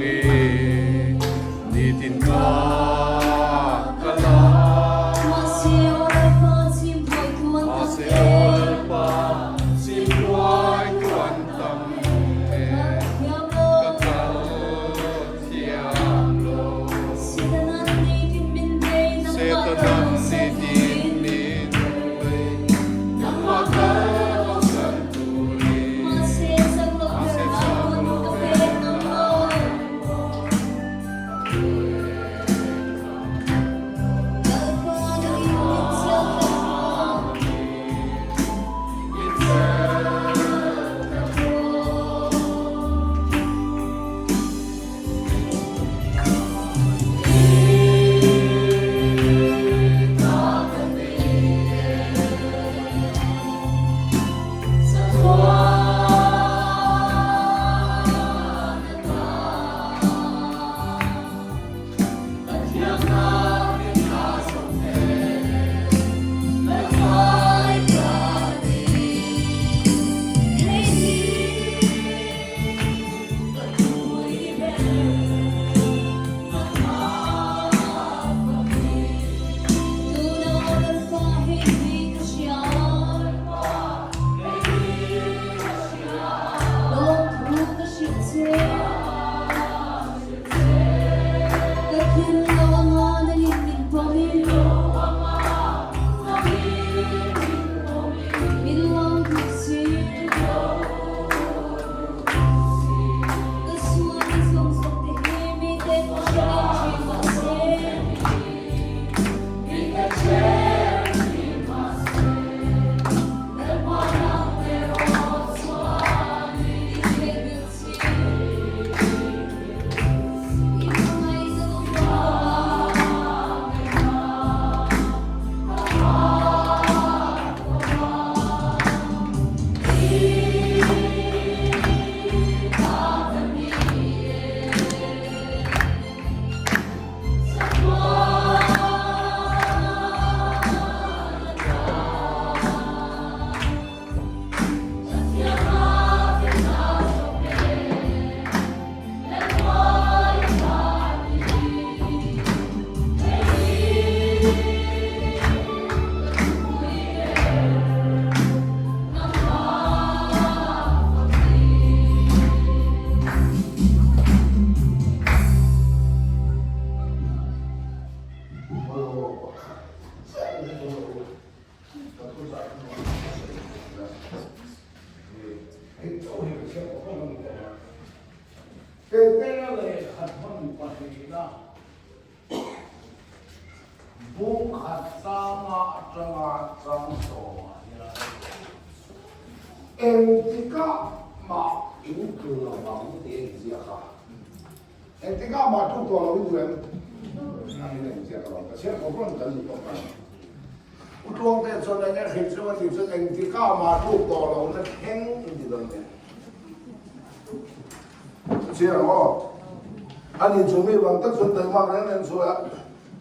ni nitin ka kal a. Mahse aw Lalpa chim hruaitu an tam Mahse e. aw Lalpa chim hruaitu an tam e. Ka Ka kal thiam lo. kal thiam lo. Setanan nitin min bei nangmah kal Setanan ho san nitin turin. min bei nangmah kal ho san turin. Mahse chak loh Mahse ber chak na hun loh ka ber pek na ngam lo. hun ka pek ngam lo. Lalpa nangin min chelh tlat rawh. Nangin min chelh tlat rawh. Petera lehkha thawn pahnihna bung khat changa atanga chang sawmah hian Engtikah mah in tlu lo ang tih a inziak a. Engtikah mah tluk tawh lo in duh em? Angin a inziak lo. Ka chhiar khawp rawn kan ni bawk a. U Tluangte chuan eng nge hrilh chu a tih chuan engtikah mah tluk tawh lo na thleng in ti dawn nia. Chhiar ang aw. Ani chu mi vang tak chuan taihmak reng reng chu a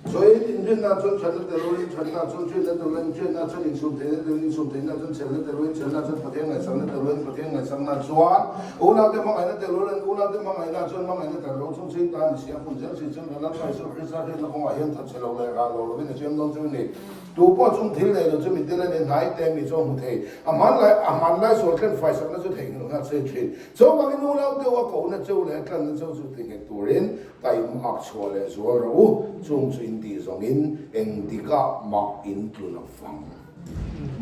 Chuain inrinna chuan thatna tel in thatna chuan ṭhianna tel in ṭhianna chuan insum theihna tel in insum theihna chuan chhelna tel in chhelna chuan Pathian ngaihsakna tel in Pathian ngaihsakna chuan unaute hmangaihna tel in unaute hmangaihna chuan hmangaihna tel lo chung chin tan i siam hun zel si chuan Lalpa Isua Krista hriatna kawngah hian thatchhe lo leh rah lo lovin a siam dawn chu a ni. Tu pawh chung thil nei lo chu mitdel a ni, hnai te mi chu a hmu thei. A hmanlai a hmanlai sual thlen faisakna chu theihnghilh nghal se thin. Chuvangin unau deuh a kohna cheu leh a tlanna cheu chu tinghet turin taihmak chhuah leh zual rawh u, chung chu in tih zawngin engtikah mah in tlu lo vang.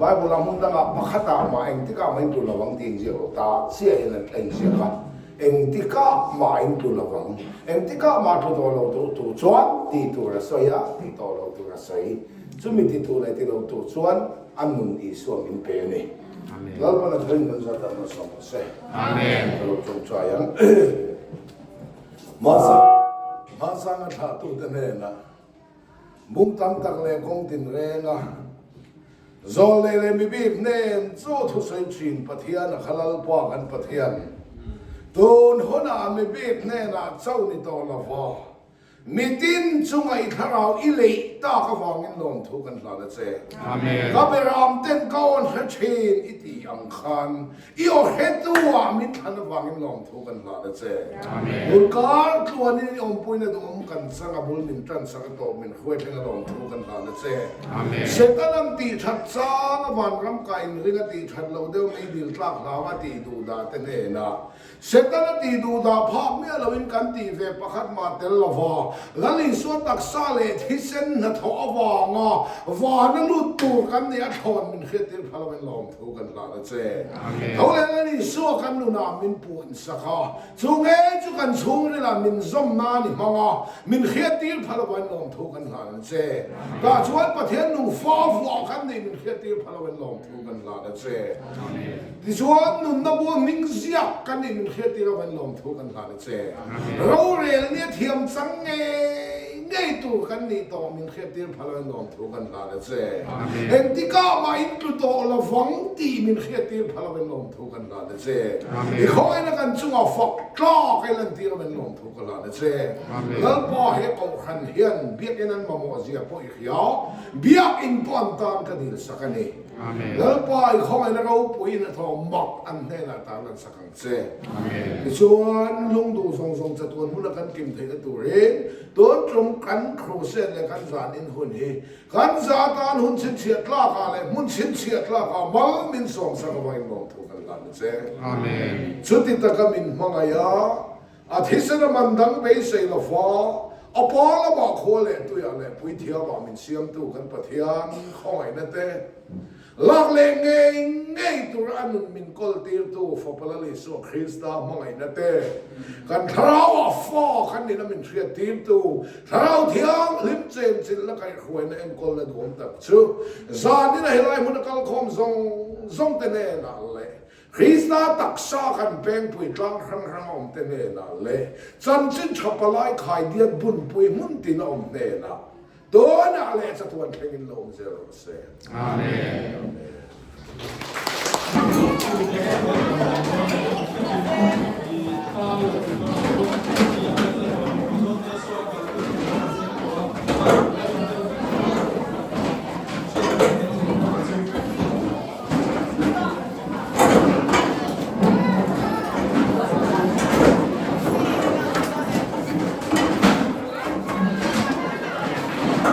Bible-a hmun dangah pakhatah mah engtikah mah in tlu lo vang tih inziak lo ta chiahin a inziak a, engtikah mah in tlu lo vang, engtikah mah tlu tawh lo duh tur chuan tih tur a sawi a, tih tawh lo tur a sawi. Chumi ti tur leh ti lo tur chuan a nun Isua min pe a ni. Lalpan a thuin kan zat dan a sawm rawh se. Amen. Ka lo chawngchai ang. Hmasanga thlahtute hnenah bung tam tak leh kawng tinrenga zawlnei leh mibik hnen chu thusawi thin Pathian a kha Lalpa kan Pathian tun hunah mibik hnenah chauh ni tawh lo va. Mitin chunga i thlarau i leih tak avangin lawmthu kan hlan a che. Ka beram ten ka awn hre thin i tih ang khan i aw hretu ah min thlan avangin lawmthu kan hlan a che. Tun kar tluanin i awmpuina duhawm kan chang a bul min tan sak a tawp min hruai thleng a lawmthu kan hlan a che. Satan an tih that chang a vanram ka inring a tih that loh deuh mei dil tlak hlau a tih duh dah te hnenah Setana tih duhdah phak miah loin kan tih ve pakhat mah tel lo va, Lal Isua taksa leh thisen hnathawh avanga vana lut tur kan nih a thlawn min hriattir phal loin lawmthu kan hlan a che. Tho leh Lal Isua kan nunah min puan sak a, chu ngei chu kan chhungrilah min zawm nan i hmang a, min hriattir phal loin lawmthu kan hlan a che. Tah chuan Pathian nung fa vuah kan nih min hriattir phal loin lawmthu kan hlan a che. Tichuan, nunna bua hming ziak kan nih min hriattir avangin lawmthu kan hlan a che. Rorel nia thiam chang ngei ngei tur kan nih tawh min hriattir phal avangin lawmthu kan hlan a che. Engtikah mah in tlu tawh lovang tih min hriattir phal avangin lawmthu kan hlan a che. I khawngaihna kan chungah fak tlak i lantir avangin lawmthu ka hlan a che. Lalpa he kohhran hian biakinn an mamawh zia pawh i hria, biakinn pawh an tan ka dilsak a ni. Lalpa i khawngaihna ropuiin a thaw mak an hnenah tan an sak ang che. Tichuan, lungduh zawng zawng chatuan hmuna kan kim theihna turin tun tum kan crusade leh kan zan in hun hi kan za tan hun chhinchhiah tlakah leh hmun chhinchhiah tlakah mal min sawmsak avangin lawmthu kan hlan a che. Chuti taka min hmangaih a, A thisen a man dang beisei lo fa, a pa lamah khua leh tuiah leh puithiamah min siamtu kan Pathian khawngaihna te lak leh ngei ngei tura a nun min kawltirtu Fapa Lal Isua Krista hmangaihna te, kan thlarauah fa kan nihna min hriattirtu Thlarau Thianghlim chenchilhna kaihhruaina enkawlna duhawm tak chu zanina helai hmuna kalkhawm zawng zawng te hnenah leh Krista taksa kan pengpui tlang hrang hrang a awm te hnenah leh chanchin tha palai khaidiat bunpui hmun tin a awm hnenah tunah leh chatuan thlengin lo awm zel rawh se. Amen. Amen.